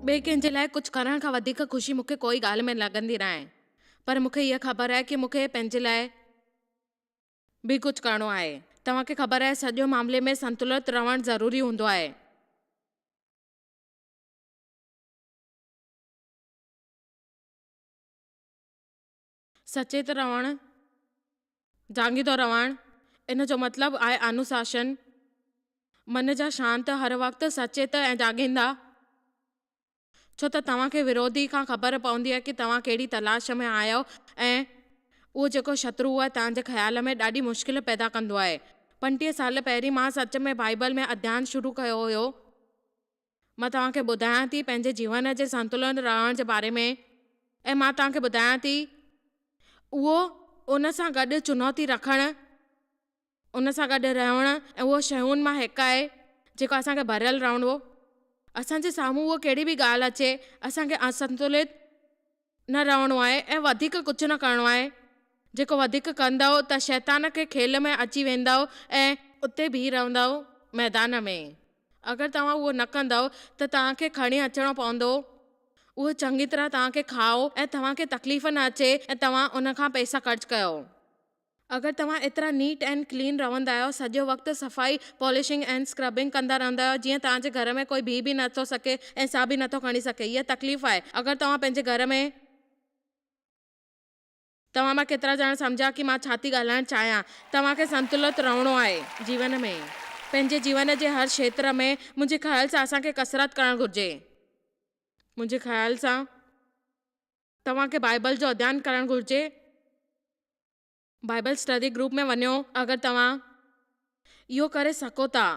ٻئي ڪنهن جي لاء ڪجهه ڪرڻ کان وڌيڪ خوشي مون کي ڪوئي ڳالهه ۾ لڳندي ناهي. پر مون کي هيء خبر آهي ڪي مون کي پنهنجي لاء به ڪجهه ڪرڻو آهي. توهان کي خبر آهي سڄو معاملي ۾ سنتلت رهڻ ضروري هوندو آهي. سچيت رهڻ، جاڳيندو رهڻ، ان جو مطلب آهي انوشاسن، من جا شانت، هر وقت سچيت ۽ جاڳيندا، ڇو ته توهان کي وروڌي کان خبر پوندي آهي ڪي توهان ڪهڙي تلاش ۾ آهيو ۽ اهو جيڪو شترو آهي توهان جي خيال ۾ ڏاڍي مشڪل پيدا ڪندو آهي. 35 سال پهرين مان سچ ۾ بائيبل ۾ اڌيان شروع ڪيو هيو. مان توهان کي ٻڌايان ٿي پنهنجي جيون جي سنتلن رهڻ جي باري ۾ ۽ مان توهان کي ٻڌايان ٿي اهو ان سان گڏ چنوتي رکڻ، ان سان گڏ رهڻ ۽ اهو شين مان هڪ آهي جيڪو اسان کي ڀريل رهڻو. اسان جي سامهون اهو ڪهڙي به ڳالهه اچي اسان کي اسنتلت نه رهڻو آهي ۽ وڌيڪ ڪجهه نه ڪرڻو آهي. جيڪو وڌيڪ ڪندؤ ته شيطان کي کيل ۾ اچي ويندؤ ۽ اتي بيهي رهندؤ ميدان ۾. اگر توهان اهو نه ڪندؤ ته توهان کي کڻي اچڻو پوندو. اهو چڱي طرح توهان کي کائو ۽ توهان کي تڪليف نه اچي ۽ توهان ان کان پئسا خرچ ڪيو. اگر توهان ايترا نيٽ اينڊ ڪلين رهندا آهيو، سڄو وقت صفائي، پالشنگ اينڊ اسڪربنگ ڪندا رهندا آهيو جيئن توهان جي گهر ۾ ڪوئي بيهي به نه ٿو سگهي ۽ ساهه به نه ٿو کڻي سگهي. هيء تڪليف آهي. اگر توهان پنهنجي گهر ۾. توهان مان ڪيترا ڄڻا سمجهيا ڪي مان ڇا ٿي ڳالهائڻ چاهيان. توهان کي سنتلت رهڻو آهي. جيون ۾. پنهنجي جيون جي هر کيتر ۾. منهنجي خيال سان اسان کي ڪسرت ڪرڻ گهرجي. منهنجي خيال سان. توهان کي بائيبل جو اڌيان ڪرڻ گهرجي. بائيبل اسٽڊي گروپ ۾ وڃو اگر توهان اهو ڪري سگهو ٿا.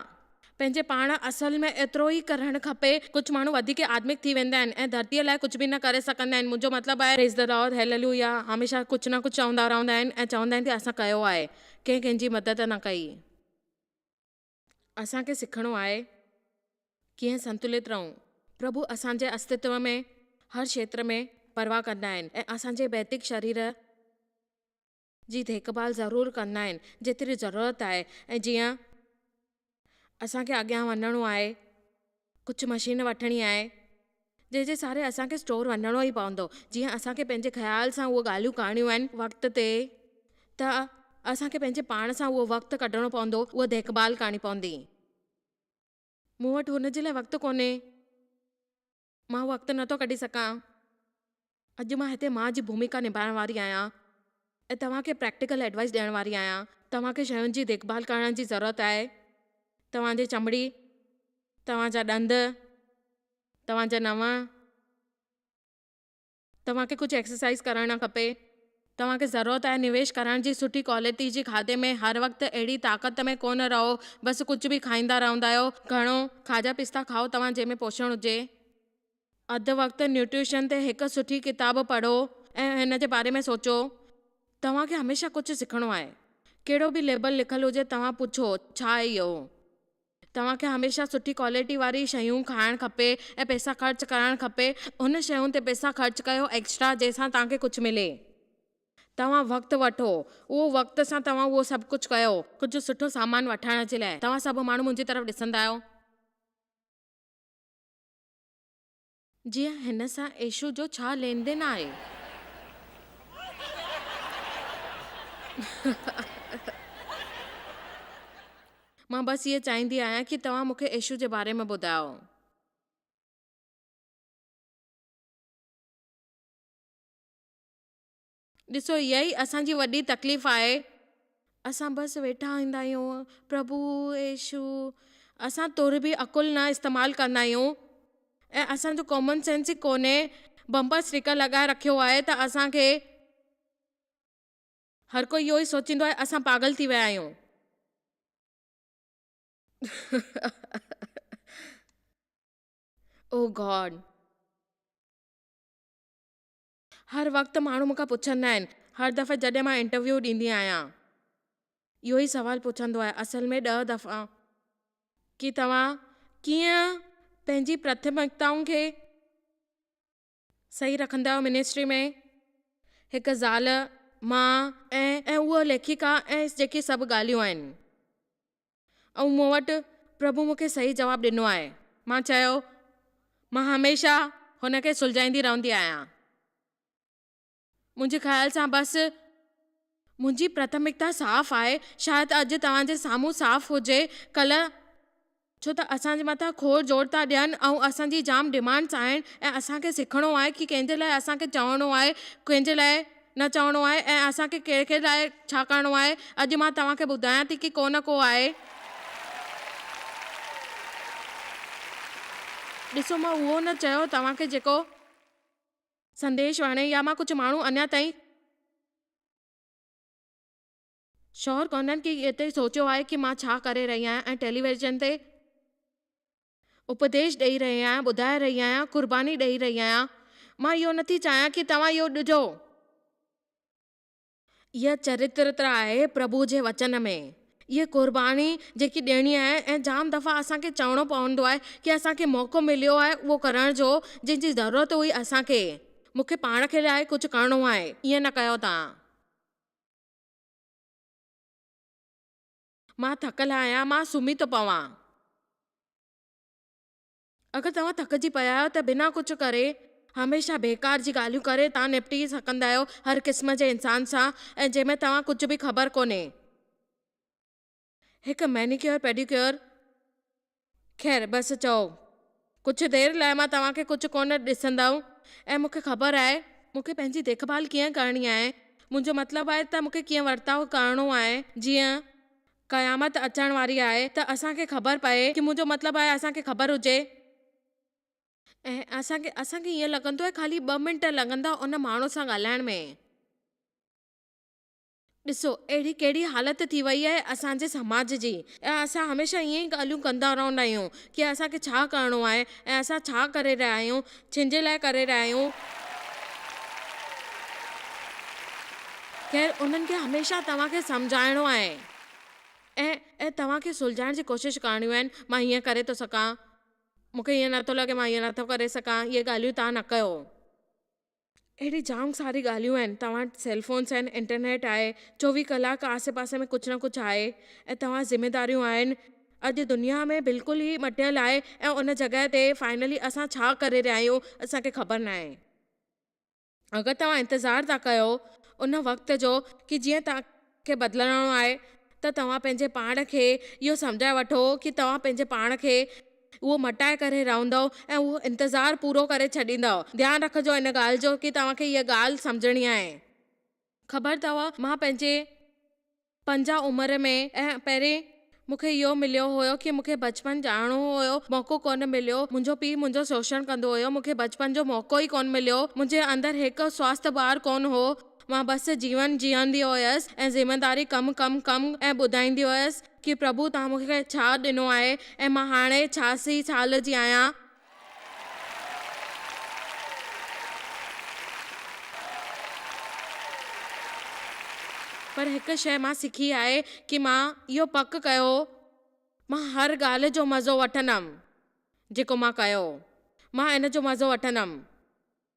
پنهنجي پاڻ اصل ۾ ايترو ئي ڪرڻ کپي. ڪجهه ماڻهو وڌيڪ آتمڪ ٿي ويندا آهن ۽ ڌرتيء لاء ڪجهه به نه ڪري سگهندا آهن. منهنجو مطلب آهي پريز the lord, hallelujah هميشه ڪجهه نه ڪجهه چوندا رهندا آهن ۽ چوندا آهن ته اسان ڪيو آهي. ڪنهن ڪنهن جي مدد نه ڪئي. اسان کي سکڻو آهي ڪيئن سنتلت رهون. پرڀو اسان جي استتو ۾ هر کيتر ۾ پرواهه ڪندا آهن ۽ اسان جي ڀوتڪ شرير جي ديک ڀال ضرور ڪندا آهن جيتري ضرورت آهي ۽ جيئن اسان کي اڳيان وڃڻو آهي ڪجهه مشين وٺڻي آهي جنهن جي سهاري اسان کي اسٽور وڃڻو ئي پوندو جيئن اسان کي پنهنجي خيال سان اهي ڳالهيون ڪرڻيون آهن وقت تي ته اسان کي پنهنجي پاڻ سان اهو وقت ڪڍڻو پوندو اها ديک ڀال ڪرڻي پوندي. مون وٽ هن جي لاء وقت ڪونهي. مان وقت نه ٿو ڪڍي سگهان. اڄ مان هتي ماء جي ڀوميڪا نڀائڻ واري آهيان ۽ توهان کي پريڪٽيڪل ايڊوائيس ڏيڻ واري آهيان. توهان کي شين جي ديک ڀال ڪرڻ جي ضرورت آهي. توهان جي چمڙي، توهان جا ڏند، توهان جا ننهن. توهان کي ڪجهه ايڪسرسائيز ڪرڻ کپي. توهان کي ضرورت آهي نويش ڪرڻ جي سٺي ڪوالٽي جي کاڌي ۾ هر وقت اهڙي طاقت ۾ ڪونه رهو بس ڪجهه به کائيندا رهندا آهيو گهڻو کاڄا پستا کائو توهان جنهن ۾ پوشڻ هجي. اڌ وقت نيوٽريشن تي هڪ سٺي ڪتاب پڙهو ۽ هن جي باري ۾ سوچو. توهان کي هميشه ڪجهه سکڻو آهي. ڪهڙو به ليبل لکيل هجي توهان پڇو ڇا آهي اهو؟ توهان کي هميشه سٺي ڪوالٽي واري شيون کائڻ کپي ۽ پئسا خرچ ڪرڻ کپي ان شين تي پئسا خرچ ڪيو ايڪسٽرا جنهن سان توهان کي ڪجهه ملي. توهان وقت وٺو اهو وقت سان توهان اهو سڀ ڪجهه ڪيو. ڪجهه سٺو سامان وٺڻ جي لاء توهان سڀ ماڻهو منهنجي طرف ڏسندا آهيو. جيئن هن سان ايشو جو ڇا لين دين آهي؟ مان بس هيء چاهيندي آهيان ڪي توهان مون کي ايشو جي باري ۾ ٻڌايو. ڏسو اها ئي اسان جي وڏي تڪليف آهي. اسان بس ويٺا هوندا آهيون پرڀو يسوع اسان تر به عقل نه استعمال ڪندا آهيون ۽ اسان جو ڪامن سينس ئي ڪونهي بمپر اسٽيڪر لڳائي رکيو آهي ته اسان کي هر ڪوئي اهو ئي سوچيندو آهي اسان پاڳل ٿي ويا آهيون. او گاڊ. هر وقت ماڻهو مون کان پڇندا آهن، هر دفعي جڏهن مان انٽرويو ڏيندي آهيان اهو ئي سوال پڇندو آهي اصل ۾ ڏهه دفعا ڪي توهان ڪيئن پنهنجي پراٿمڪتائن کي صحيح رکندا آهيو منسٽري ۾ هڪ زال، ماء ۽ ۽ اها ليکڪا ۽ جيڪي سڀ ڳالهيون آهن. ۽ مون وٽ پرڀو مون کي صحيح جواب ڏنو آهي. مان چيو، مان هميشه هن کي سلجهائيندي رهندي آهيان. منهنجي خيال سان بس منهنجي پراٿمڪتا صاف آهي، شايد اڄ توهان جي سامهون صاف هجي، ڪلهه ڇو ته اسان جي مٿان کوڙ زور ٿا ڏين ۽ اسان جي جام ڊمانڊس آهن ۽ اسان کي سکڻو آهي ڪي ڪنهن جي لاء اسان کي چوڻو آهي ڪنهن جي لاء نه چوڻو آهي ۽ اسان کي ڪنهن کي لاء ڇا ڪرڻو آهي اڄ مان توهان کي ٻڌايان ٿي ڪي ڪو نه ڪو آهي. ڏسو مان اهو نه چيو توهان کي جيڪو سنديش وڻي يا مان ڪجهه ماڻهو اڃا تائين شور ڪونهن ڪي اتي سوچيو آهي ڪي مان ڇا ڪري رهي آهيان ۽ ٽيليويزن تي اپديش ڏئي رهي آهيان ٻڌائي رهي آهيان قرباني ڏئي رهي آهيان مان اهو نٿي چاهيان ڪي توهان اهو ڏجو. اها چرترتا آهي پرڀو جي وچن ۾ اها قرباني جيڪي ڏيڻي آهي ۽ جام دفعا اسان کي چوڻو پوندو آهي ڪي اسان کي موقعو مليو آهي اهو ڪرڻ جو جنهن جي ضرورت هئي اسان کي مون کي پاڻ کي لاء ڪجهه ڪرڻو آهي ائين نه ڪيو توهان. مان ٿڪل آهيان، مان سمهي ٿو پوان. اگر توهان ٿڪجي پيا آهيو ته بنا ڪجهه ڪري، هميشه بيڪار جي ڳالهيون ڪري توهان نپٽي سگهندا آهيو هر قسم جي انسان سان ۽ جنهن ۾ توهان ڪجهه به خبر ڪونهي. هڪ مينيڪيور پيڊيڪيور، خير بس چئو، ڪجهه دير لاء مان توهان کي ڪجهه ڪونه ڏسندم ۽ مون کي خبر آهي، مون کي پنهنجي ديک ڀال ڪيئن ڪرڻي آهي، منهنجو مطلب آهي ته مون کي ڪيئن ورتاء ڪرڻو آهي، جيئن قيامت اچڻ واري آهي ته اسان کي خبر پئي ڪي منهنجو مطلب آهي اسان کي خبر هجي. ۽ اسان کي اسان کي ائين لڳندو آهي خالي ٻه منٽ لڳندا ان ماڻهو سان ڳالهائڻ ۾. ڏسو اهڙي ڪهڙي حالت ٿي وئي آهي اسان جي سماج جي ۽ اسان هميشه ائين ئي ڳالهيون ڪندا رهندا آهيون ڪي اسان کي ڇا ڪرڻو آهي ۽ اسان ڇا ڪري رهيا آهيون ڇن جي لاء ڪري رهيا آهيون. خير انهن کي هميشه توهان کي سمجهائڻو آهي ۽ ۽ توهان کي سلجهائڻ جي ڪوشش ڪرڻيون آهن مان هيئن ڪري ٿو سگهان مون کي ائين نٿو لڳي مان ائين نٿو ڪري سگهان اهي ڳالهيون توهان نه ڪيو. اهڙي جام ساري ڳالهيون آهن، توهان وٽ سيل فونس آهن، انٽرنيٽ آهي، 24 ڪلاڪ آسي پاسي ۾ ڪجهه نه ڪجهه آهي ۽ توهان ذميداريون آهن، اڄ دنيا ۾ بلڪل ئي مٽيل آهي ۽ ان جڳهه تي فائنلي اسان ڇا ڪري رهيا آهيون اسان کي خبر ناهي. اگر توهان انتظار ٿا ڪيو ان وقت جو ڪي جيئن توهان کي بدلڻو آهي ته توهان پنهنجي پاڻ کي اهو سمجهائي وٺو ڪي توهان پنهنجي پاڻ کي اهو مٽائي ڪري رهندؤ ۽ اهو انتظار پورو ڪري ڇڏيندؤ. ڌيان رکجو ان ڳالهه جو ڪي توهان کي هيء ڳالهه سمجهڻي آهي. خبر اٿو مان پنهنجي 50 عمر ۾ ۽ پهرين مون کي اهو مليو هيو ڪي مون کي بچپن ڄاڻڻو هيو موقعو ڪونه مليو منهنجو پيء منهنجو شوشڻ ڪندو هيو مون کي بچپن جو موقعو ئي ڪونه مليو منهنجي اندر هڪ سواسٿ ٻار ڪونه هو مان بس جيون جيئندي هيس ۽ ذميداري ڪم ڪم ڪم ۽ ٻڌائيندي هيس ڪي پرڀو توهان مون کي ڇا ڏنو آهي ۽ مان هاڻي 86 سال جي آهيان. پر هڪ شيء مان سکي آهي ڪي مان اهو پڪ ڪيو مان هر ڳالهه جو مزو وٺندم جيڪو مان ڪيو مان ان جو مزو وٺندم.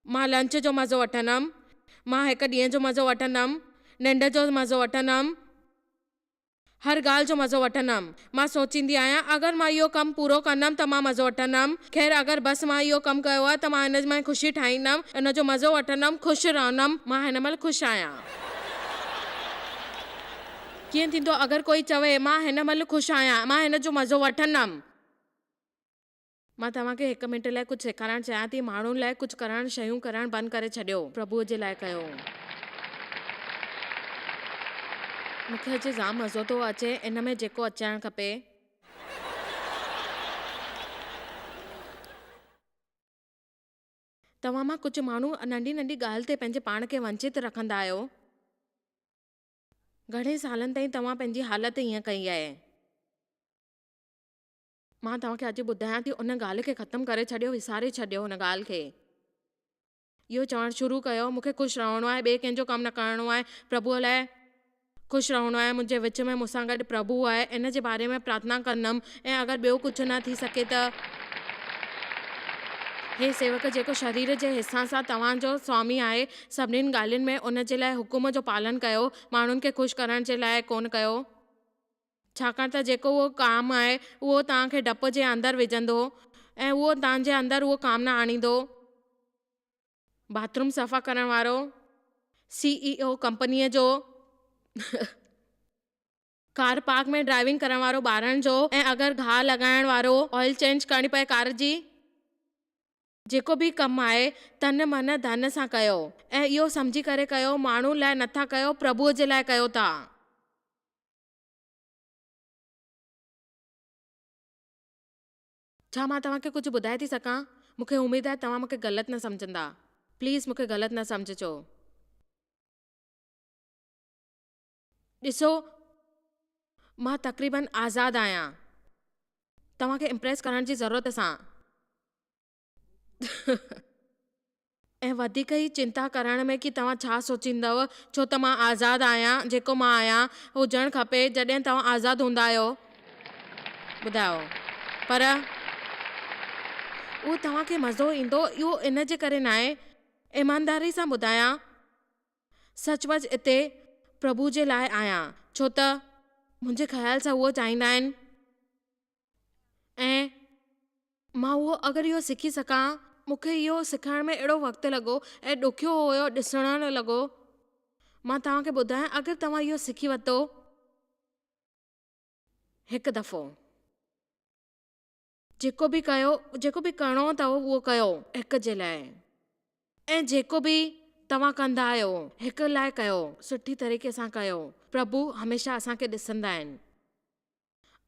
مان لنچ جو مزو وٺندم، مان هڪ ڏينهن جو مزو وٺندم، ننڊ جو مزو وٺندم، هر ڳالهه جو مزو وٺندم. مان سوچيندي آهيان اگر مان اهو ڪم پورو ڪندم ته مان مزو وٺندم. خير اگر بس مان اهو ڪم ڪيو آهي ته مان ان ۾ خوشي ٺاهيندم، ان جو مزو وٺندم، خوش رهندم. مان هن مهل خوش آهيان. ڪيئن ٿيندو اگر ڪوئي چوي مان هن مهل خوش آهيان، مان هن جو مزو وٺندم. مان توهان کي هڪ منٽ لاء ڪجهه سيکارڻ چاهيان ٿي. ماڻهن لاء ڪجهه ڪرڻ، شيون ڪرڻ بند ڪري ڇڏيو. پرڀوء جي لاء ڪيو. مون کي اڄ جام مزو ٿو اچي. ان ۾ جيڪو اچڻ کپي. توهان مان ڪجهه ماڻهو ننڍي ننڍي ڳالهه تي پنهنجي پاڻ کي ونچت رکندا آهيو. گهڻي سالن تائين توهان پنهنجي حالت ائين ڪئي آهي. مان توهان کي اڄ ٻڌايان ٿي ان ڳالهه کي ختم ڪري ڇڏيو وساري ڇڏيو ان ڳالهه کي. اهو چوڻ شروع ڪيو مون کي خوش رهڻو آهي ٻئي ڪنهن جو ڪم نه ڪرڻو آهي پرڀوء لاء خوش رهڻو آهي منهنجي وچ ۾ مون سان گڏ پرڀو آهي ان جي باري ۾ پرارٿنا ڪندم ۽ اگر ٻيو ڪجهه نه ٿي سگهي ته هي سيوڪ جيڪو شرير جي حصا سان توهان جو سوامي آهي سڀنين ڳالهين ۾ ان جي لاء حڪم جو پالن ڪيو ماڻهن کي خوش ڪرڻ جي لاء ڪونه ڪيو. ڇاڪاڻ ته جيڪو اهو ڪام آهي اهو توهان کي ڊپ جي اندر وجهندو ۽ اهو توهان جي اندر اهو ڪام نه آڻيندو. باٿ روم صفا ڪرڻ وارو، سي اي او ڪمپنيء جو، ڪار پارڪ ۾ ڊرائيونگ ڪرڻ وارو ٻارن جو ۽ اگر گاهه لڳائڻ وارو، آئل چينج ڪرڻي پئي ڪار جي. جيڪو به ڪم آهي تن من ڌن سان ڪيو ۽ اهو سمجهي ڪري ڪيو ماڻهن لاء نٿا ڪيو پرڀوء جي لاء ڪيو ٿا. ڇا مان توهان کي ڪجهه ٻڌائي ٿي سگهان؟ مون کي اميد آهي توهان مون کي غلط نه سمجهندا. پليز مون کي غلط نه سمجهجو. ڏسو، مان تقريبن آزاد آهيان. توهان کي امپريس ڪرڻ جي ضرورت سان. ۽ وڌيڪ ئي چنتا ڪرڻ ۾ ڪي توهان ڇا سوچيندؤ، ڇو ته مان آزاد آهيان، جيڪو مان آهيان، هجڻ کپي، جڏهن توهان آزاد هوندا آهيو. ٻڌايو. پر اهو توهان کي مزو ايندو، اهو ان جي ڪري ناهي، ايمانداري سان ٻڌايان، سچ پچ اتي پرڀو جي لاء آهيان، ڇو ته منهنجي خيال سان اهو چاهيندا آهن ۽. مان اهو اگر اهو سکي سگهان، مون کي اهو سکڻ ۾ اهڙو وقت لڳو ۽ ڏکيو هيو ڏسڻ لڳو. مان توهان کي ٻڌايان اگر توهان اهو سکي ورتو هڪ دفعو. جيڪو به ڪيو جيڪو به ڪرڻو اٿو اهو ڪيو هڪ جي لاء ۽ جيڪو به توهان ڪندا آهيو هڪ لاء ڪيو سٺي طريقي سان ڪيو پرڀو هميشه اسان کي ڏسندا آهن.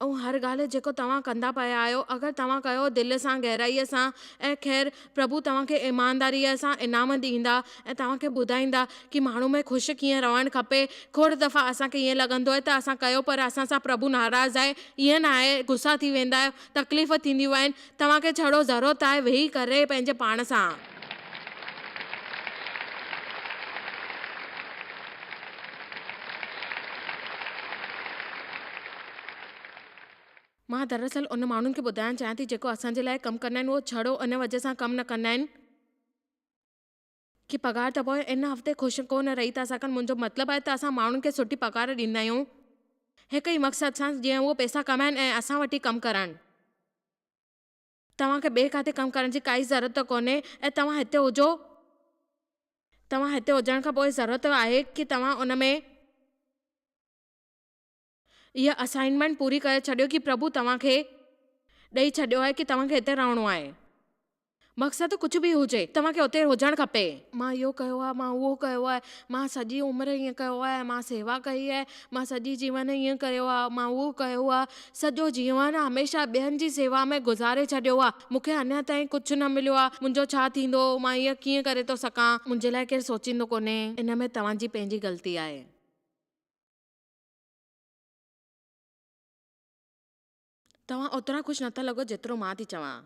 ۽ هر ڳالهه جيڪو توهان ڪندا پيا آهيو، اگر توهان ڪيو دل سان گهرائيء سان ۽ خير پرڀو توهان کي ايمانداريء سان انعام ڏيندا ۽ توهان کي ٻڌائيندا ڪي ماڻهو ۾ خوش ڪيئن رهڻ کپي. کوڙ دفعا اسان کي ائين لڳندو آهي ته اسان ڪيو پر اسان سان پرڀو ناراض آهي. ائين ناهي، غصا ٿي ويندا آهيو، تڪليف ٿينديون آهن. توهان کي ڇڙو ضرورت آهي ويهي ڪري پنهنجي پاڻ سان. مان دراصل ان ماڻهن کي ٻڌائڻ چاهيان ٿي جيڪو اسان جي لاء ڪم ڪندا آهن اهو ڇڙو ان وجه سان ڪم نه ڪندا آهن ڪي پگهار ته پوء ان هفتي خوش ڪو نه رهي ٿا سگهن منهنجو مطلب آهي ته اسان ماڻهن کي سٺي پگهار ڏيندا آهيون هڪ ئي مقصد سان جيئن اهو پئسا ڪمائن ۽ اسان وٽ ئي ڪم ڪرن. توهان کي ٻئي ڪاٿي ڪم ڪرڻ جي ڪائي ضرورت ڪونهي ۽ توهان هتي هجو. توهان هتي هجڻ کان پوء ضرورت آهي ڪي توهان ان ۾. اها اسائنمينٽ پوري ڪري ڇڏيو ڪي پرڀو توهان کي ڏئي ڇڏيو آهي ڪي توهان کي هتي رهڻو آهي. مقصد ڪجهه به هجي توهان کي اتي هجڻ کپي. مان اهو ڪيو آهي، مان اهو ڪيو آهي، مان سڄي عمر ائين ڪيو آهي، مان سيوا ڪئي آهي، مان سڄي جيون ائين ڪيو آهي، مان اهو ڪيو آهي، سڄو جيون هميشه ٻين جي سيوا ۾ گذاري ڇڏيو آهي، مون کي اڃا تائين ڪجهه نه مليو آهي، منهنجو ڇا ٿيندو، مان ائين ڪيئن ڪري ٿو سگهان. منهنجي لاء ڪير سوچيندو ڪونهي. ان ۾ توهان جي پنهنجي غلطي آهي. توهان اوترا خوش نٿا لڳو جيترو مان ٿي چوان.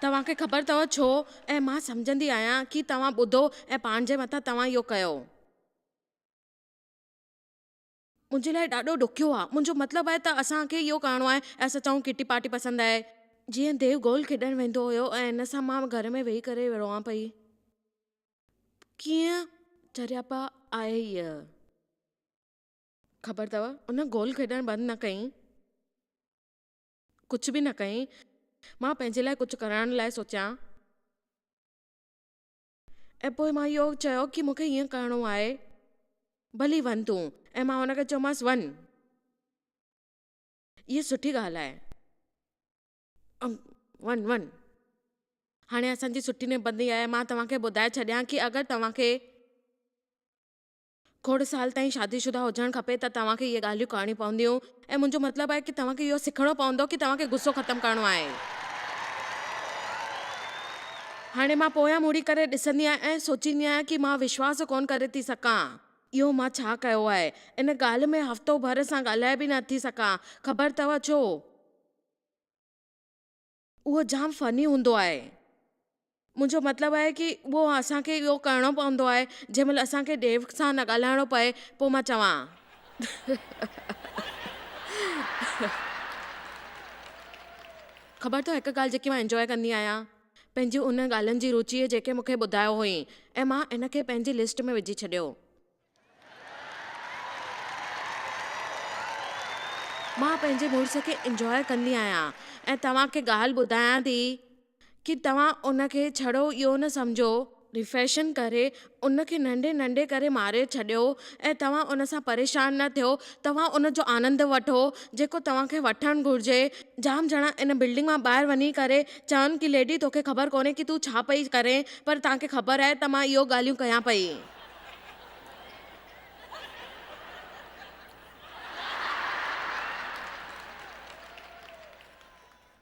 توهان کي خبر اٿو ڇو ۽ مان سمجهندي آهيان ڪي توهان ٻڌو ۽ پاڻ جي مٿان توهان اهو ڪيو. منهنجي لاء ڏاڍو ڏکيو آ. منهنجو مطلب آهي ته اسان کي اهو ڪرڻو آهي ۽ اسان چئون ڪٽي پارٽي پسند آهي. جيئن ديو گول کيڏڻ ويندو هيو ۽ ان سان مان گهر ۾ ويهي ڪري روئان پئي. ڪيئن چريائپ آهي هيء. خبر اٿو ان گول کيڏڻ بند نه ڪئي. ڪجهه به نه ڪئي. مان پنهنجي لاء ڪجهه ڪرڻ لاء سوچيان. ۽ پوء مان اهو چيو ڪي مون کي ائين ڪرڻو آهي، ڀلي وڃ تون. ۽ مان هن کي چيومانس وڃ. اها سٺي ڳالهه آهي. وڃ وڃ. هاڻي اسان جي سٺي نڀندي آهي. مان توهان کي ٻڌائي ڇڏيان ڪي اگر توهان کي. کوڙ سال تائين شادي شده هجڻ کپي ته توهان کي اهي ڳالهيون ڪرڻيون پونديون ۽ منهنجو مطلب آهي ڪي توهان کي اهو سکڻو پوندو ڪي توهان کي غصو ختم ڪرڻو آهي. هاڻي مان پويان مڙي ڪري ڏسندي آهيان ۽ سوچيندي آهيان ڪي مان وشواس ڪونه ڪري ٿي سگهان اهو مان ڇا ڪيو آهي. ان ڳالهه ۾ هفتو ڀر سان ڳالهائي به نه ٿي سگهان. خبر اٿو ڇو؟ اهو جام فني هوندو آهي. منهنجو مطلب آهي ڪي اهو اسان کي اهو ڪرڻو پوندو آهي جنهن مهل اسان کي ڊيو سان نه ڳالهائڻو پئي پوء مان چوان. خبر اٿو هڪ ڳالهه جيڪي مان انجواء ڪندي آهيان پنهنجي انهن ڳالهين جي روچيء جيڪي مون کي ٻڌايو هئين ۽ مان ان کي پنهنجي لسٽ ۾ وجهي ڇڏيو. مان پنهنجي مڙس کي انجواء ڪندي آهيان ۽ توهان کي ڳالهه ٻڌايان ٿي ڪي توهان ان کي ڇڙو اهو نه سمجهو، ريفيشن ڪري ان کي ننڍي ننڍي ڪري ماري ڇڏيو ۽ توهان ان سان پريشان نه ٿيو، توهان ان جو آنند وٺو جيڪو توهان کي وٺڻ گهرجي. جام ڄڻا ان بلڊنگ مان ٻاهر وڃي ڪري چون ڪي ليڊي توکي خبر ڪونهي ڪي تون ڇا پئي ڪرين پر توهان کي خبر آهي ته مان اهو ڳالهيون ڪيان پئي.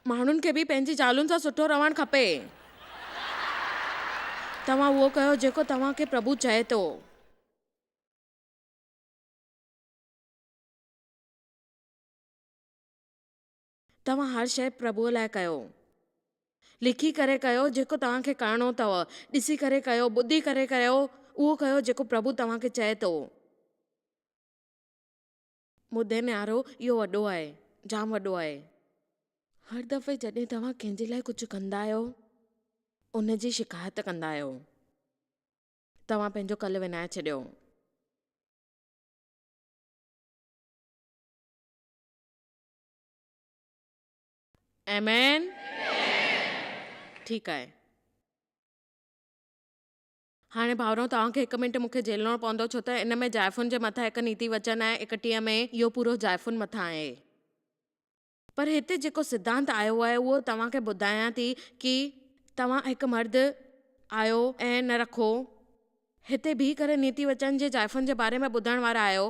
ماڻهن کي به پنهنجي زالن سان سٺو رهڻ کپي. توهان اهو ڪيو جيڪو توهان کي پرڀو چئي ٿو. توهان هر شيء پرڀوء لاء ڪيو. لکي ڪري ڪيو جيڪو توهان کي ڪرڻو اٿو. ڏسي ڪري ڪيو، ٻڌي ڪري ڪيو، اهو ڪيو جيڪو پرڀو توهان کي چئي ٿو. مون ڏي نهاريو، اهو وڏو آهي، جام وڏو آهي. هر دفعي جڏهن توهان ڪنهن جي لاء ڪجهه ڪندا آهيو، ان جي شڪايت ڪندا آهيو. توهان پنهنجو ڪل وڃائي ڇڏيو. آمين. ٺيڪ آهي. هاڻي ڀائرو توهان کي هڪ منٽ مون کي جهيلڻو پوندو ڇو ته ان ۾ زائفن جي مٿان هڪ نيتي وچن آهي 31 ۾ اهو پورو زائفن مٿان آهي. پر هتي جيڪو سڌانت آيو آهي اهو توهان کي ٻڌايان ٿي ڪي توهان هڪ مرد آهيو ۽ نه رکو هتي بيهي ڪري نيتي وچن جي زائفن جي باري ۾ ٻڌڻ وارا آهيو.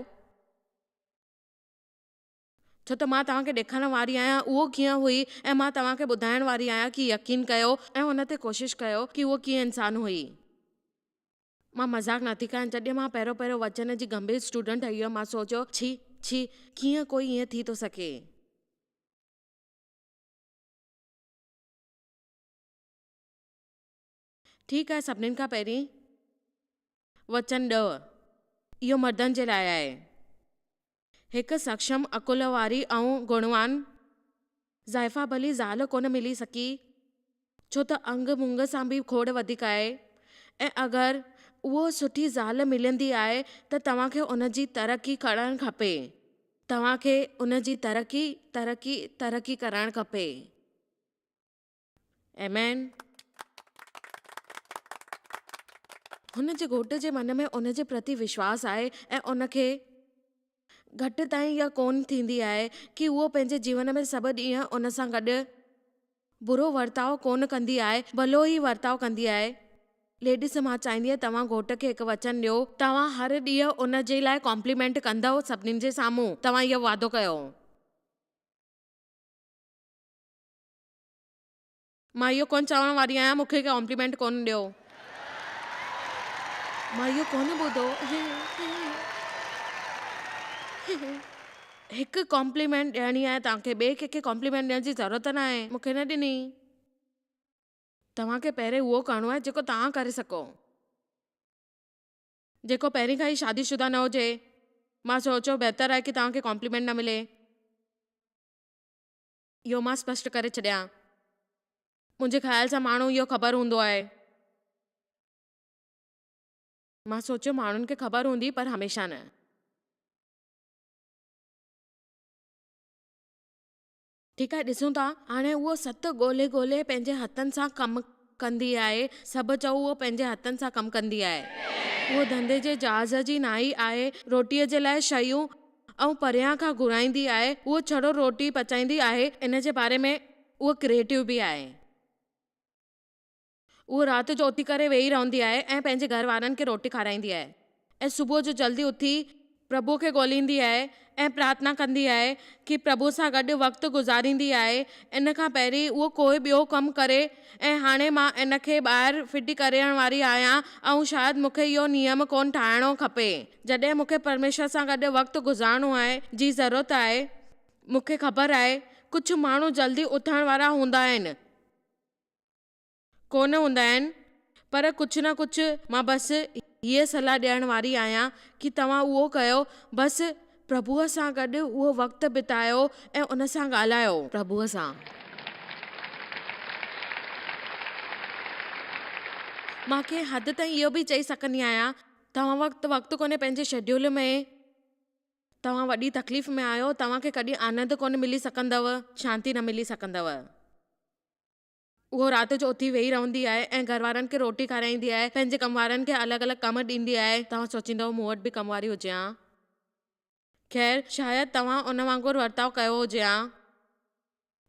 ڇو ته مان توهان کي ڏيکارڻ واري آهيان اهو ڪيئن هئي ۽ مان توهان کي ٻڌائڻ واري آهيان ڪي يقين ڪيو ۽ ان تي ڪوشش ڪيو ڪي اهو ڪيئن انسان هئي. مان مذاق نه ٿي ڪيان جڏهن مان پهريون پهريون وچن جي گنڀير اسٽوڊنٽ هئي مان سوچيو ڇي ڇي ڪيئن ڪوئي ائين ٿي ٿو سگهي. ٺيڪ آهي سڀنين کان پهرين وچن ڏهه اهو مردن جي لاء آهي. هڪ سڪشم عقل واري ۽ گڻوان زائفا ڀلي زال ڪونه ملي سگهي ڇو ته انگ منگ سان به کوڙ وڌيڪ آهي ۽ اگر اهو سٺي زال ملندي آهي ته توهان کي ان جي ترقي ڪرڻ کپي توهان کي ان جي ترقي ترقي ترقي ڪرائڻ کپي. Amen. هن جي گهوٽ جي من ۾ ان جي پرتي وشواس آهي ۽ ان کي گهٽ تائين اها ڪونه ٿيندي آهي ڪي اهو پنهنجي جيون ۾ سڀ ڏينهن ان سان گڏ برو ورتاء ڪونه ڪندي آهي ڀلو ئي ورتاء ڪندي آهي. ليڊيز مان چاهيندي آهيان توهان گهوٽ کي هڪ وچن ڏيو توهان هر ڏينهن ان جي لاء ڪامپليمينٽ ڪندؤ سڀني جي سامهون توهان اهو وعدو ڪيو. مان اهو ڪونه چوڻ واري آهيان مون کي ڪامپليمينٽ ڪونه ڏيو. مان اهو ڪونه ٻڌو. هڪ ڪامپليمينٽ ڏيڻي آهي توهان کي ٻئي ڪنهن کي ڪامپليمينٽ ڏيڻ جي ضرورت ناهي. مون کي نه ڏني. توهان کي پهرين اهو ڪرڻو آهي جيڪو توهان ڪري سگهو. جيڪو پهرين کان ئي شادي شده نه هجي. مان سوچيو بهتر آهي ڪي توهان کي ڪامپليمينٽ نه ملي. اهو مان اسپشٽ ڪري ڇڏيان. منهنجي خيال سان ماڻهو اهو خبر هوندو آهي. مان سوچيو ماڻهن کي خبر هوندي پر هميشه نه. ٺيڪ آهي ڏسون ٿا. هاڻي اهو ست ڳولي ڳولي پنهنجي هٿن سان ڪم ڪندي آهي. سڀ چئو اهو پنهنجي هٿن سان ڪم ڪندي آهي. اهو ڌنڌي جي جهاز جي نائي آهي. روٽيء جي لاء شيون ۽ پريان کان گهرائيندي آهي. هوء ڇڙو روٽي پچائيندي آهي. ان جي باري ۾ هوء ڪريئيٽو به آهي. هوء رات جو اٿي ڪري ويهي رهندي آهي ۽ پنهنجي گهر وارن کي روٽي کارائيندي آهي ۽ صبح جو جلدي اٿي پرڀوء کي ڳوليندي آهي ۽ پرارٿنا ڪندي آهي ڪي پرڀوء سان گڏ وقت گذاريندي آهي. ان کان پهرين هوء ڪوئي ٻيو ڪم ڪري ۽ هاڻي مان ان کي ٻاهر ڦٽي ڪرڻ واري آهيان ۽ شايد مون کي اهو نيم ڪونه ٺاهڻو کپي. جڏهن مون کي پرميشور سان گڏ وقت گذارڻو آهي جي ضرورت آهي. مون کي خبر آهي ڪجهه ماڻهو جلدي اٿڻ وارا هوندا آهن. ڪونه هوندا آهن پر ڪجهه نه ڪجهه مان بس هيء صلاح ڏيڻ واري آهيان ڪي توهان اهو ڪيو بس پرڀوء سان گڏ اهو وقت بتايو ۽ ان سان ڳالهايو. پرڀوء سان. مان ڪنهن حد تائين اهو به چئي سگهندي آهيان توهان وقت وقت ڪونهي پنهنجي شيڊيول ۾. توهان وڏي تڪليف ۾ آهيو، توهان کي ڪڏهن آنند ڪونه ملي سگهندو، شانتي نه ملي سگهندو. اهو رات جو اٿي ويهي رهندي آهي ۽ گهر وارن کي روٽي کارائيندي آهي، پنهنجي ڪم وارن کي الڳ الڳ ڪم ڏيندي آهي. توهان سوچيندؤ مون وٽ به ڪم واري هجي ها. خير، شايد توهان ان وانگر ورتاء ڪيو هجي ها.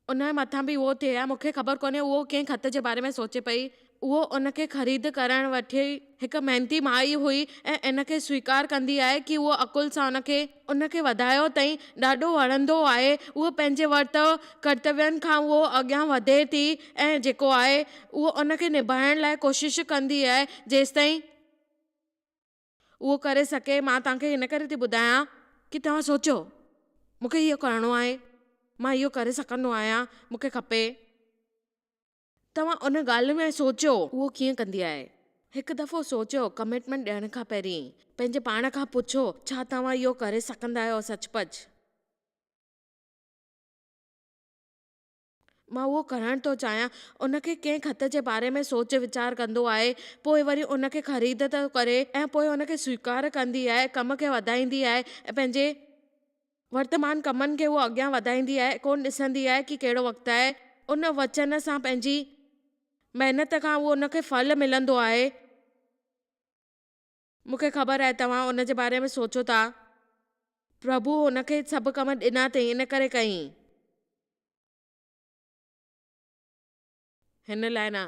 ان جي مٿان به اهو ٿئي ها، مون کي خبر ڪونهي اهو ڪنهن خط جي باري ۾ سوچي پئي. اهو ان کي خريد ڪرڻ وٺي هڪ محنتي مائي هئي ۽ ان کي سويڪار ڪندي آهي ڪي اهو عقل سان ان کي ان کي وڌايو تائين ڏاڍو وڻندو آهي اهو پنهنجي ورت ڪرتوين کان اهو اڳيان وڌي ٿي ۽ جيڪو آهي اهو ان کي نڀائڻ لاء ڪوشش ڪندي آهي جيستائين اهو ڪري سگهي مان توهان کي هن ڪري ٿي ٻڌايان ڪي توهان سوچيو مون کي اهو ڪرڻو آهي مان اهو ڪري سگهندو آهيان مون کي کپي. توهان ان ڳالهه ۾ سوچيو. اهو ڪيئن ڪندي آهي؟ هڪ دفعو سوچيو، ڪمٽمينٽ ڏيڻ کان پهرين پنهنجي پاڻ کان پڇو، ڇا توهان اهو ڪري سگهندا آهيو سچ پچ؟ مان اهو ڪرڻ ٿو چاهيان. ان کي ڪنهن خط جي باري ۾ سوچ ويچار ڪندو آهي، پوء وري ان کي خريد ٿو ڪري ۽ پوء ان کي سويڪار ڪندي آهي، ڪم کي وڌائيندي آهي ۽ پنهنجي ورتمان ڪمن کي هوء اڳيان وڌائيندي آهي، ڪونه ڏسندي آهي ڪي ڪهڙو وقت آهي. ان وچن سان پنهنجي محنت کان اهو ان کي ڦل ملندو آهي. مون کي خبر آهي توهان ان جي باري ۾ سوچو ٿا. پرڀو هن کي سڀ ڪم ڏنا اٿئي ان ڪري ڪيائين. هن لاء نه.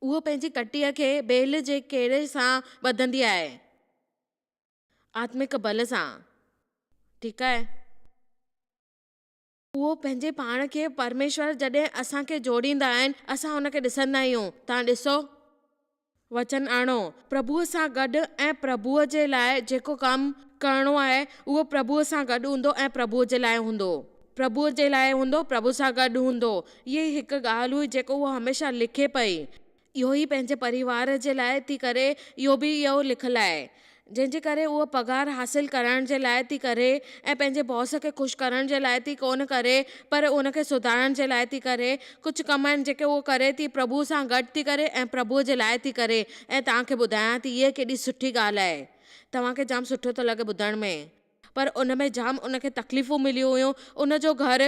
اهو پنهنجي ڪٽيء کي بيل جي ڪيڙي سان ٻڌندي آهي. آتمڪ بل سان. ٺيڪ آهي. اهو پنهنجي پاڻ کي پرميشور جڏهن اسان کي جوڙيندا آهن، اسان ان کي ڏسندا آهيون. توهان ڏسو. وچن آڻو. پرڀوء سان گڏ ۽ پرڀوء جي لاء جيڪو ڪم ڪرڻو آهي، اهو پرڀوء سان گڏ هوندو ۽ پرڀوء جي لاء هوندو. پرڀوء جي لاء هوندو، پرڀو سان گڏ هوندو. اها ئي هڪ ڳالهه هئي جيڪو هوء هميشه لکي پئي. اهو ئي پنهنجي پريوار جي لاء ٿي ڪري، اهو به اهو لکيل آهي. جنهن جي ڪري هوء پگهار حاصل ڪرڻ جي لاء ٿي ڪري ۽ پنهنجي باس کي خوش ڪرڻ جي لاء ٿي ڪونه ڪري پر ان کي سڌارڻ جي لاء ٿي ڪري. ڪجهه ڪم آهن جيڪي هوء ڪري ٿي، پرڀوء سان گڏ ٿي ڪري ۽ پرڀوء جي لاء ٿي ڪري ۽ توهان کي ٻڌايان ٿي هيء ڪيڏي سٺي ڳالهه آهي. توهان کي جام سٺو ٿو لڳي ٻڌڻ ۾. پر ان ۾ جام ان کي تڪليفون مليون هيون. ان جو گهر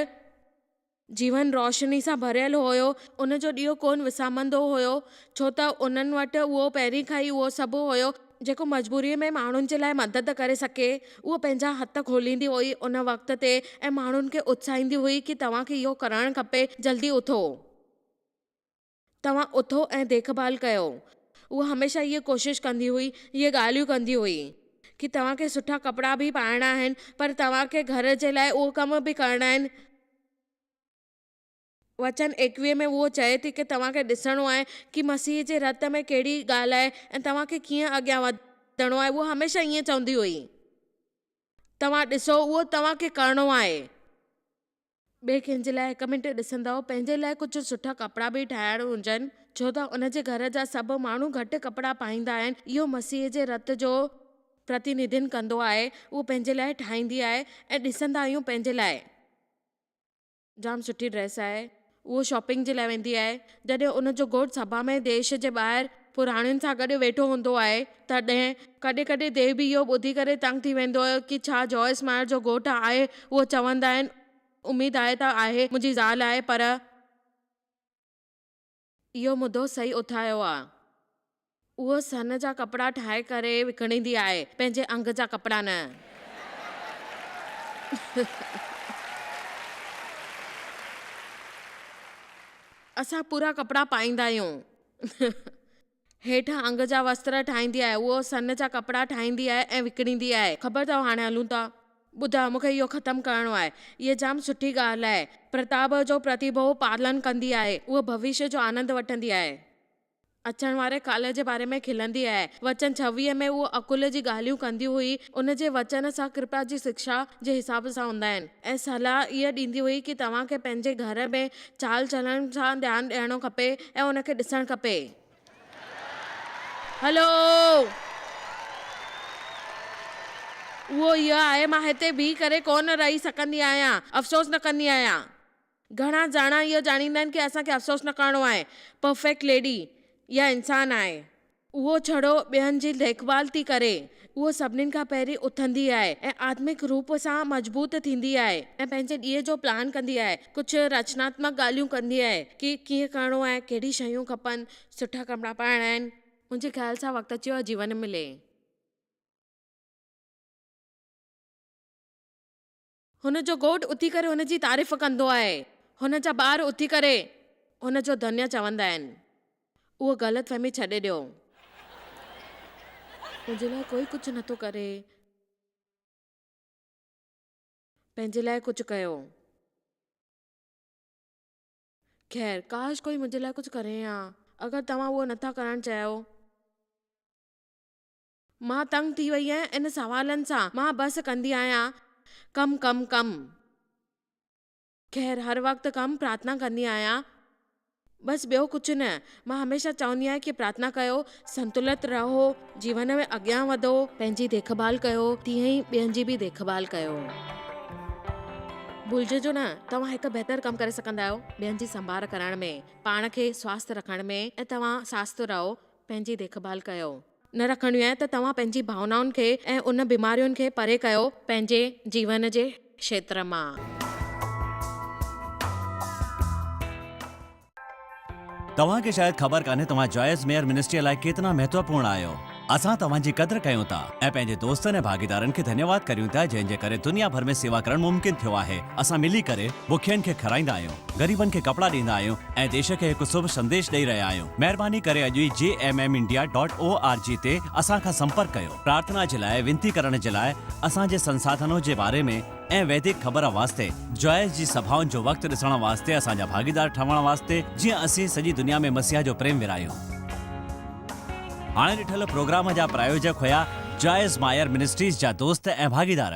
جيون روشني سان ڀريل هيو. ان جو ڏيئو ڪونه وسامندو هيو، ڇو ته انهن وٽ اهو پهرين کان ئي اهو سڀ هيو، جيڪو مجبوريء ۾ ماڻهن جي لاء مدد ڪري سگهي. اهو پنهنجا هٿ کوليندي هئي ان وقت تي ۽ ماڻهن کي اتساهيندي هئي ڪي توهان کي اهو ڪرڻ کپي، جلدي اٿو. توهان اٿو ۽ ديک ڀال ڪيو. هوء هميشه هيء ڪوشش ڪندي هئي، هيء ڳالهيون ڪندي هئي. ڪي توهان کي سٺا ڪپڙا به پائڻا آهن، پر توهان کي گهر جي لاء اهو ڪم به ڪرڻا آهن. وچن 21 ۾ هوء چئي ٿي ڪي توهان کي ڏسڻو آهي ڪي مسيح جي رت ۾ ڪهڙي ڳالهه آهي ۽ توهان کي ڪيئن اڳيان وڌڻو آهي. هوء هميشه ائين چوندي هئي. توهان ڏسو، اهو توهان کي ڪرڻو آهي. ٻئي ڪنهن جي لاء هڪ منٽ ڏسندؤ، پنهنجي لاء ڪجهه سٺا ڪپڙا به ٺاهڻ هجن، ڇو ته ان جي گهر جا سڀ ماڻهو گهٽ ڪپڙا پائيندا آهن، اهو مسيح جي رت جو پرتينڌين ڪندو آهي، اهو پنهنجي لاء ٺاهيندي آهي ۽ ڏسندا آهيون پنهنجي لاء جام سٺي ڊريس آهي، اهو شاپنگ جي لاء ويندي آهي، جڏهن ان جو گهوٽ سڀا ۾ ديش جي ٻاهر پراڻين سان گڏ ويٺو هوندو آهي، تڏهن ڪڏهن ڪڏهن ديو به اهو ٻڌي ڪري تنگ ٿي ويندو هيو ڪي ڇا جوائس مائر جو گهوٽ آهي؟ اهو چوندا آهن، اميد آهي ته آهي، منهنجي زال آهي، پر. اهو مدو صحيح اٿايو آ. اهو سن جا ڪپڙا ٺاهي ڪري وڪڻيندي آهي، پنهنجي انگ جا ڪپڙا نه. اسان پورا ڪپڙا پائيندا آهيون. هيٺ انگ جا وستر ٺاهيندي آهي. هوء سن جا ڪپڙا ٺاهيندي آهي ۽ وڪڻيندي آهي. خبر اٿو هاڻي هلون ٿا. ٻڌاء مون کي اهو ختم ڪرڻو آهي. هيء جام سٺي ڳالهه آهي. پرتاب جو پرتيڀو پالن ڪندي آهي. هوء ڀوشيه جو آنند وٺندي آهي. اچڻ واري ڪالهه جي باري ۾ کلندي آهي. وچن 26 ۾ هوء عقل جي ڳالهيون ڪندي هئي. ان جي وچن سان ڪرپا جي شڪشا جي حساب سان هوندا آهن. ۽ صلاح اها ڏيندي هئي ڪي توهان کي پنهنجي گهر ۾ چال چلڻ سان ڌيان ڏيڻو کپي ۽ ان کي ڏسڻ کپي. هلو! اهو اهو آهي، مان هتي بيهي ڪري ڪونه رهي سگهندي آهيان، افسوس نه ڪندي آهيان. گهڻا ڄڻا اهو ڄاڻيندا آهن ڪي اسان کي افسوس نه ڪرڻو آهي. پرفيڪٽ ليڊي اها انسان آهي. اهو ڇڙو ٻين جي ديکڀال ٿي ڪري. اهو سڀنين کان پهرين اٿندي آهي ۽ آتمڪ روپ سان مضبوط ٿيندي آهي ۽ پنهنجي ڏينهن جو پلان ڪندي آهي. ڪجهه رچناتمڪ ڳالهيون ڪندي آهي ڪي ڪيئن ڪرڻو آهي، ڪهڙي شيون کپن، سٺا ڪپڙا پائڻا آهن. منهنجي خيال سان وقت اچي ويو آهي جيون ملي. هن جو گهوٽ اٿي ڪري هن جي تعريف ڪندو آهي. هن جا ٻار اٿي ڪري هن جو ڌنيه چوندا آهن. اهو غلط فهمي ڇڏي ڏيو. منهنجي لاء ڪوئي ڪجهه نٿو ڪري. پنهنجي لاء ڪجهه ڪيو. خير، ڪاش ڪوئي منهنجي لاء ڪجهه ڪري ها. اگر توهان اهو نٿا ڪرڻ چاهيو. مان تنگ ٿي وئي آهيان ان سوالن سان، مان بس ڪندي آهيان ڪم ڪم ڪم. خير هر وقت ڪم پرارٿنا ڪندي آهيان بس ٻيو ڪجهه نه. مان هميشه چوندي آهيان ڪي پرارٿنا ڪيو، سنتلت رهو، جيون ۾ اڳيان وڌو، پنهنجي ديک ڀال ڪيو تيئن ئي ٻين جي به ديک ڀال ڪيو. ڀلججو نه توهان هڪ بهتر ڪم ڪري سگهندا آهيو ٻين جي سنڀار ڪرڻ ۾، پاڻ کي سواسٿ رکڻ ۾ ۽ توهان ساست رهو، پنهنجي ديک ڀال ڪيو. نه رکڻيون آهن ته توهان پنهنجي ڀاونائن کي ۽ ان بيمارين کي پري ڪيو پنهنجي جيون جي کيتر مان. توهان کي شايد خبر ڪانهي توهان جوائس ميئر منسٽريء لاء ڪيتنا مهتوپورڻ آهيو. اسان توهان جي قدر ڪيون ٿا ۽ پنهنجي دوستن ۽ ڀاڳيدارن کي ڌنيواد ڪريون ٿا جنهن جي ڪري دنيا ڀر ۾ سيوا ڪرڻ ممڪن ٿيو آهي. اسان ملي ڪري بکين کي کارائيندا آهيون، غريبن کي ڪپڙا ڏيندا آهيون ۽ ديش کي هڪ شڀ سنديش ڏئي رهيا آهيون. مهرباني ڪري اڄ ئي J M M India dot O R G تي اسان کان سمپرڪ ڪيو. پرارٿنا جي لاء وينتي ڪرڻ جي لاء اسان جي سنساڌنو جي باري ۾ ۽ ويدڪ خبر واسطي جوائس جي سڀائن جو وقت ڏسڻ واسطي اسان جا ڀاڳيدار ٺهڻ واسطي جيئن اسين سڄي دنيا ۾ مسيح جو پريم ورهايون. هاڻي ڏٺل پروگرام جا پرايوجڪ هيا جوائس مائر منسٽريز جا دوست ۽ ڀاڳيدار.